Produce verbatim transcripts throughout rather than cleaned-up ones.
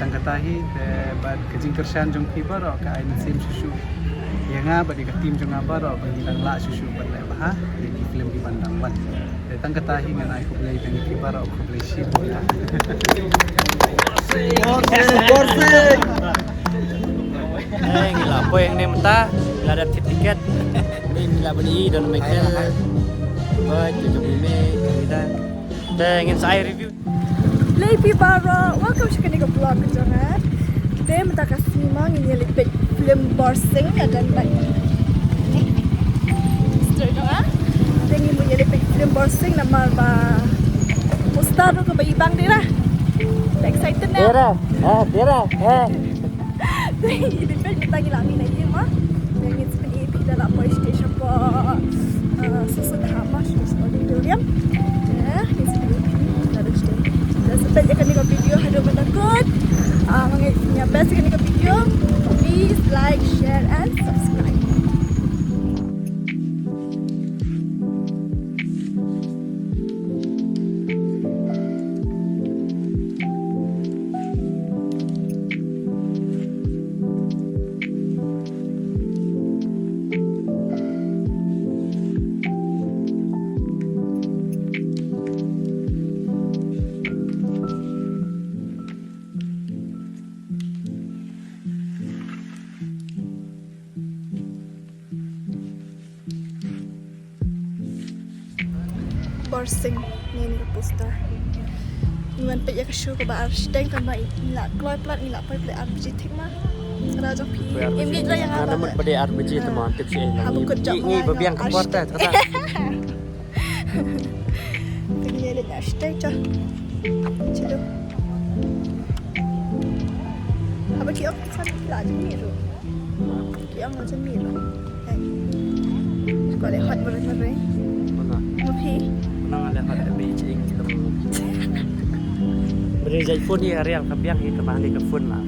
Kata hi te bad ka jingkyrshan jong phi baroh ka ai mynsiem shuh shuh ïa nga bad ïa ka team jong nga baroh ba ngi dang lah shuh shuh ban leh bha ïa ki film ki ban dang wan. Te tang kata hi ngan ai khublei ïa phi baroh, khublei shibun. Borsing. Eh, ngi la poi hangne mynta, ngi la dep thied tiket. Ngi la ban ïohi don Michael. Ba tu jong me, ngi da. Te ngin sa ai review. Khublei phi baroh, welcome sha kane ka vlog ka jong nga. Te mynta ka sngi ma ngin ïa leit peit film Borsing ha Denmark. Mister jong nga. Te ngin ïa leit peit film Borsing namar ba poster ruh kaba ibang dei ra. Excited na. Dei ra, ha, dei ra, ha. Te i dei peit mynta ngi la mih na ïing ma. Te ngin sa pyni ïa phi da la poi stage shapoh, eh, Sosodama, Sosod Auditorium. Te ngin sa pyni ïa phi da la stage. Te sa peit ïa kane ka video haduh ban da kut. Ah, ma nga ngeit phin ïa best ïa kane ka video. Please like, share and subscribe. Borsing, ne ïa ka poster. Ngi wan peit ïa ka show kaba ar shiteng, tangba ngi la kloi palat, ngi la poi palat ar baje thik ma. Ra jong phi. Poi ar baje. Em ngi la ïa nga. Nga ba namut ba dei ar baje te ma, tip shi eh. Haba kut jong ngi ba biang ka por te, kata. Te ngi ïa leit ar shiteng, cha. Chalo. Haba ki ong san la jong ngi ruh. Ki ong la jong ngi ruh. Ko leh hot mare mare. Mana? Ma phi? Mana nga leh hot da phi jing ki long. Beri jai phone hi arial ka biang hi ka bang hi ka phone la.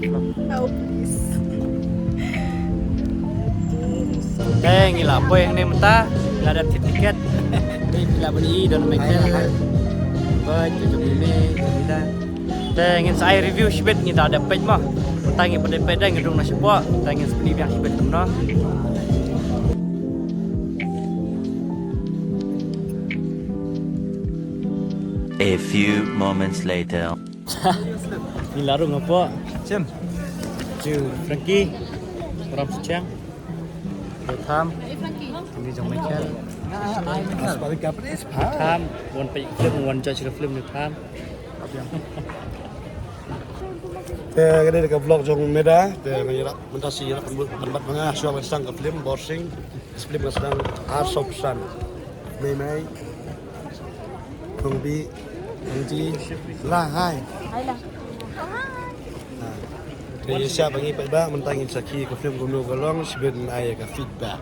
Oh, please. Te ngi la poi hangne mynta, la dep thied tiket. Ngi la ban ïohi don Michael. Ba tu jong me, jong me da. Te ngin sa ai review shibit, ngi da dep peit mo. Mynta ngi pat dep peit da ngi rung na shapoh. Te ngin sa pyni biang shibit kumno. A few moments later. Ngi la rung hapoh. Sim. Ju Frankie. Ram Suchiang. Tham. Ni jong Michael. Tham. Wan peit film, wan judge film ni tham. Te kane ka vlog jong me da, te nga ïarap mynta shi ïarap pynbud pynbat ma nga shuwa ban sdang ka film Borsing. Ka film ka sdang ar saw phew san. Mei mei. Nongbi, nongji, la hai. Hai la. Te ïa sha ba ngi peit ba mynta ngin sa khie ka film kumno ka long, shibit ai ka feedback.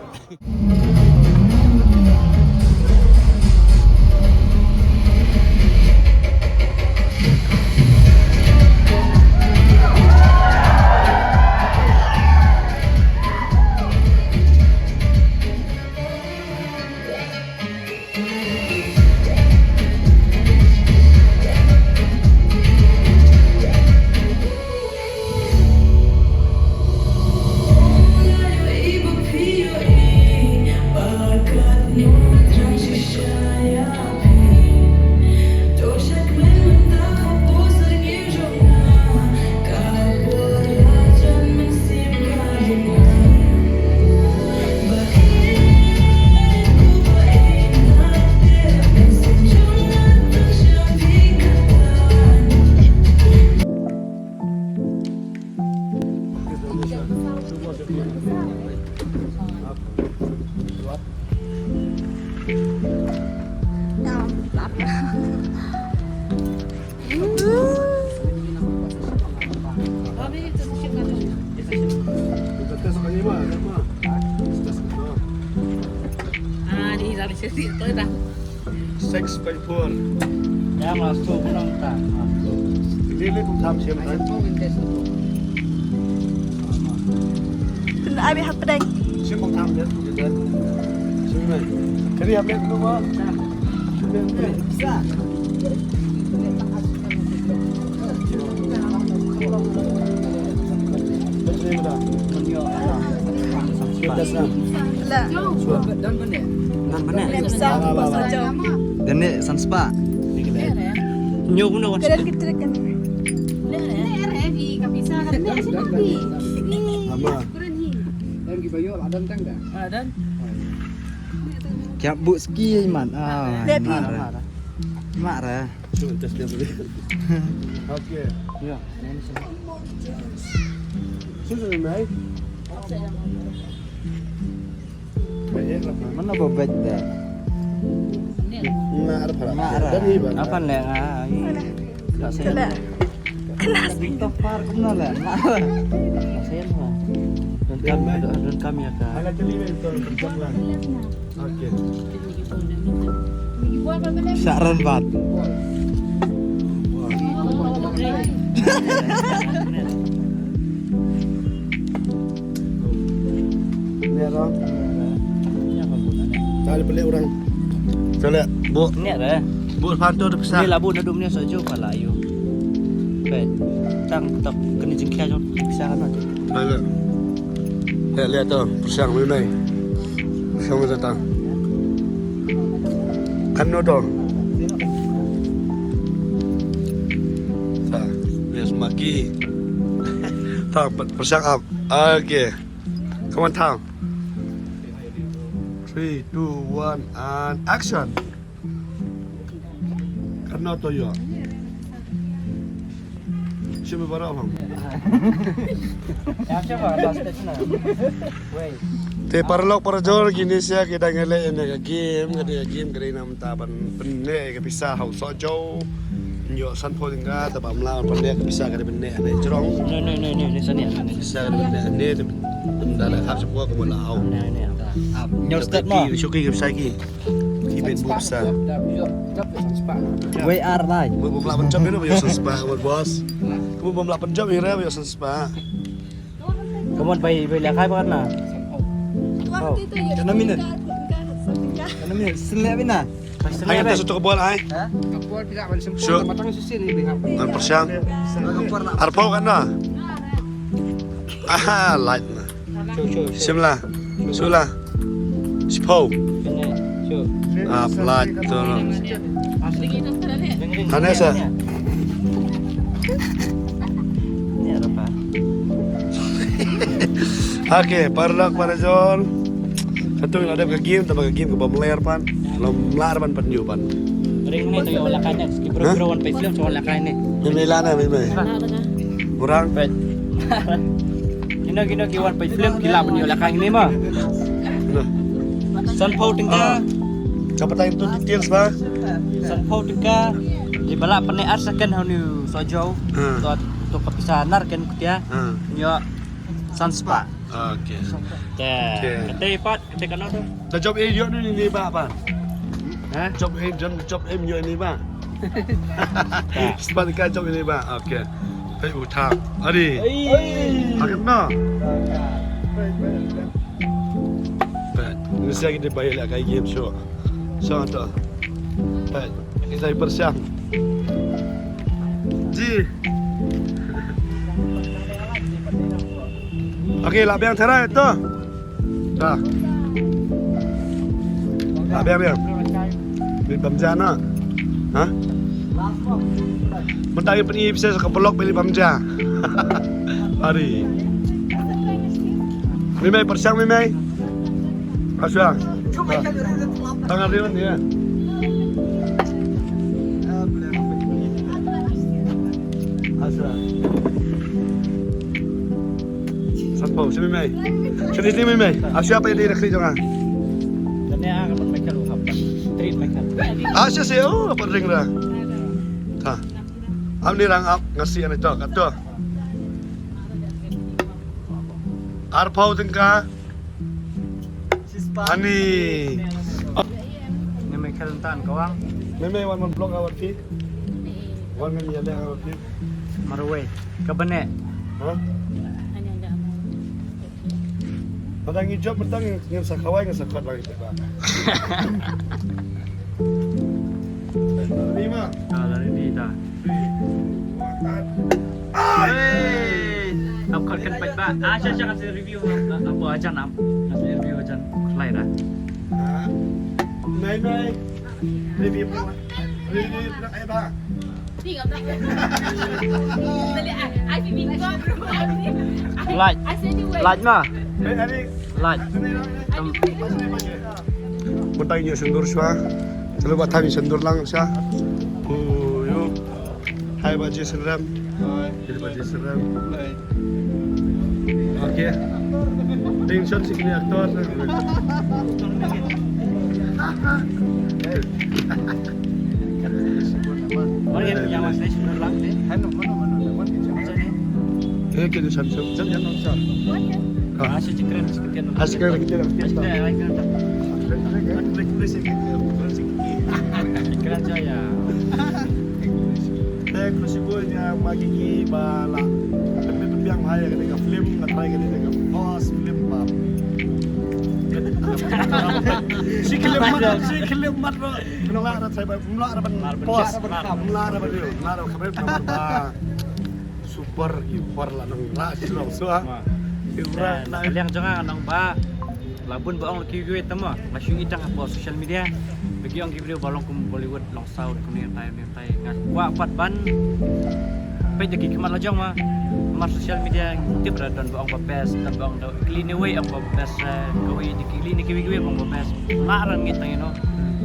Six point four. Ïa ma stu kunang ta. Lili pung tham siam kan. Pun abi hapdeng. Siam pung tham dia. Siam mai. Kali hapdeng tu ma. Sa. Sa. Sa. Don bane. Don bane. Don ne san spah. Nyo kumno wan. Keren kita kan. Kya bu ski man. Ah, mar. Mar. Okay. Ya. Sudah mai. Mana bobet dah? Ngar para. Ngar. Apa le ngai? Tak saya. Kena. Kena. Itu par kena le. Tak saya. Dan kami, dan kami akan. Ala tadi itu. Okay. Syaran bat. Ni apa? Tali pelik orang. Tali bu. Ni ada. Bu panto tu besar. Ni labu nadum ni soju pala ayu. Pe. Tang tak kena jengkia jong bisa kan. Ada. Lihat, lihat tu, pyrshang mai mai. Pyrshang mai datang. Kan no tu. Sa, bias maki. Ta, pyrshang up. Okay. Come on, Thang. Three, two, one, and action. Kan no tu yo. Simi bara bang. Te paralok parajor kine sha ki dang ïaleh ïa ka game, ka dei ka game ka dei namar ban pynleh ka pisa ha u sohjew. Ïoh sanphew tyngka, te ba ym lah ban pynleh ka pisa ka dei ban leh ne jrong. No, no, no, no, ni sani. Pisa ka dei ban leh ne, te da la khap sha pua ka mut la au. Ap. Ïoh start mo. Shuki ka pisa ki. Ki bet bu pisa. Wei ar lai. Bu bu la pynjop ïa u san spah, wat bos. Bu bu la pynjop ïa u san spah. Ka mut bai, bai lehkai ba na. Kana minit. Kana minit. Sile bina. Ai, kita satu kebol ai. Ha? Kebol tidak ban sempur. Sure. Matang susin ni bihap. Ban pyrshang. Arphew kan na. Aha, light na. Shu, shu, shu. Shim la. Shu la. Shiphew. Shu. Ah, light tu. Ane sa. Ni apa? Okay, paralok parajor. Katto ngi la dep ka game, tangba ka game kaba mler pat. Lem mlar ban pat nyu pat. Ring ni tu ïa u lehkai ne, ki bro bro wan peit film shu wan lehkai ne. Mei mei la ne, mei mei. Kurang. Peit. Kino kino ki wan peit film ki lah ban ïa u lehkai ne ma. Nah. Sanphew tyngka. Ah. Ka batai tu details ba. Sanphew tyngka. Ki ba lah pynleh ar second ha une u sohjew. Ah. To, to ka pisa nar ken kutia. Ah. Ïoh san spah. Okay. Te. Okay. Kata pat, kata kano tu? Da jop ei ïoh ni ni ba ba. Ha? Jop ei jon jop ei ïoh ni ba. Spah ka jop ni ba. Okay. Hei uta. Ari. Ei. Akan na. Ba. Ni sia kita bayar lah kai game show. Show tu. Ba. Kita pyrshang. Ji. Okay, lah biang tharai to. Ta. Lah biang biang. Bit bamja na. Ha? Mynta ïa pyni pisa ka blok bit bamja. Hari. Mimai pyrshang mimai. Asya. Tangan ringan ya. Asya. Sanphew, simi mai. Sini sini mai. Asya apa ini nak kerja kan? Tane ah kan Michael hap. Treat Michael. Asya sih, oh, apa ring dah. Ha. Am ni rang ap ngasi ane to, kato. Arphew tyngka. Ani. Ni Michael tan kawang. Meme wan mon blok awat fi. Wan meme ya le awat fi. Marwei. Ka bane. Ha? Pada ngi jop mentang ngi sa khawai ngi sa khot lagi ba. Lima. Ah, lari ni ta. Ai. Ap Kan peit ba. Ah, sha sha kan sa review. Ah, ah, ba ajan am. Kan sa review ajan. Khlai da. Nai nai. Review. Review eh ba. Like. Like ma. Like. Bynta ngi ïoh shon dur shuwa. Shu ba thaw ïoh shon dur lang sha. Oh, ïoh. Hai ba Jai Shri Ram. Hai. Hai ba Jai Shri Ram. Hai. Okay. Tension sikli actor. Mana yang yang masih shon dur lang deh? Hanu, mana, mana, mana yang masih? Eh, kini sam sam. Sam yang nong sam. Ah, si cikren sikit. Ah, sikren sikit. Kren jaya. Te khublei shibun ïa ma Kiki ba la pynbeit pynbiang bha ïa kane ka film, nga try kane ka first film ba. Shi khyllipmat, shi khyllipmat ruh. Mla ra try ba, mla ra ban post, mla ra ban, mla ra khabar ba. Super, super la nang la shlong shuwa. Ura na liang jong nga nang ba. La bun ba ong la kiwei tama la shu i tang hapoh social media. Ba ki ong ki briew ba long kum Bollywood, long South, kumne tai, kumne tai. Nga kwah pat ban peit da ki khmat la jong ma. Mar social media tip ra don ba ong ba best, don ba ong da kli ne wei ong ba best, eh, kawei da kli ne kiwei kiwei ong ba best. La ran ngi tang ino.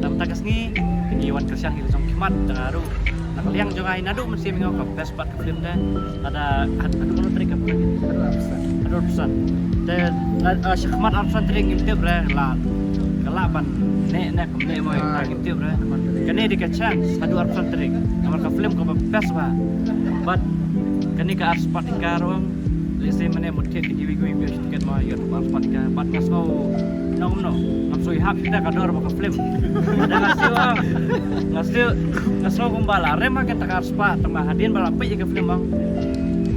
Tam ta ka sngi kini wan kyrshan ki la jong khmat tang aru. Na ka liang jong ai naduh mynsiem ong ka best pat ka film te. Ada had-, haduh arphew tarik ka film. Haduh arphew san. Te la, eh, sha khmat arphew san tarik ngim tip re la. Ka lah ban ne ne kam ne mo ta ngim tip re. Kane dei ka chance haduh arphew san tarik. Namar ka film kaba best ba. But kane ka arspah tyngka ruh. Let's say mane mut thied ki kiwi kiwi bia shu tiket ma ïoh arspah tyngka. But nga sngew nong no. Ngam sngewhap shuh ka dor ba ka film. Nga sngew, nga sngew, nga sngew kumba la rem ha ka ta ka arspah, tang ba hadien ba la peit ïa ka film bang.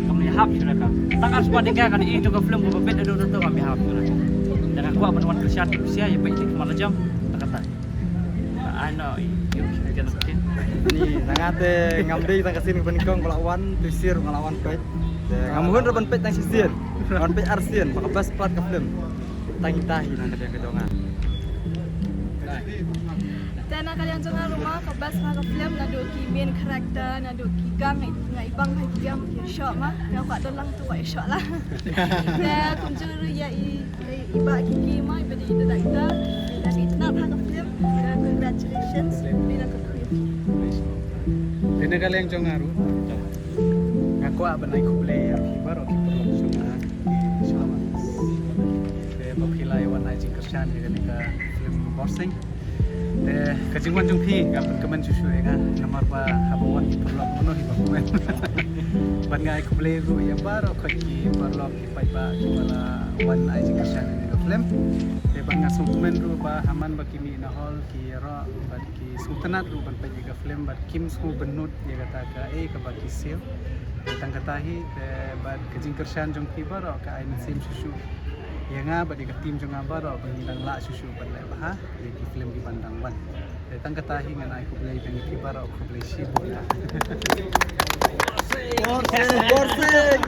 Kam ïahap shuh ka. Ta ka arspah dei ka kan i to ka film ba peit ado to kam ïahap shuh ka. Te nga kwah ban wan kyrshan ki pisa ïa peit ïa ki khmat la jam. Ta ka ta. Ai no, ïa ki kan kin. Ni, na nga te ngam dei tang ka sien ba nyngkong ba la wan, tu sir nga la wan peit. Te ngam hun ra ban peit tang shi sien. Ban peit ar sien, ba ka best part ka film. Tang ita hi na ka liang ka jong nga. Te na ka liang jong nga ruh ma ka best ma ka film naduh ki main character naduh ki gang nga i bang ha ki gang ki shoh ma nga kwah don lang tu kwah shoh lah. Te kumjuh ruh ïa i i ba ki ki ma i ba dei i director i da i tnat ha ka film. Congratulations. Te na ka liang jong nga ruh. Nga kwah ban ai khublei ïa phi baroh ki paralok jong nga ki shlama. Te ba phi la ïa wan ai jingkyrshan ïa kane ka film Borsing. Te ka jingwan jong phi nga pynkmen shuh shuh ïa nga namar ba haba wan ki paralok mano hi ba kmen. Ban nga ai khublei ruh ïa baroh khoit ki paralok ki paidbah ki ba la wan ai jingkyrshan ïa kane ka film. Te ban nga sngewkmen ruh ba ha man ba ki mih na hall ki ïaroh bad ki sngewtynnat ruh ban peit ïa ka film bad kim sngew bynnud ïa kata ka ei kaba ki siew. Tang kata hi te bad ka jingkyrshan jong phi baroh ka ai mynsiem shuh shuh ïa nga bad ïa ka team jong nga baroh ba ngi dang lah shuh shuh ban leh bha ïa ki film ki ban dang wan. Te tang kata hi ngan ai khublei ïa phi baroh khublei shibun. Borsing, Borsing.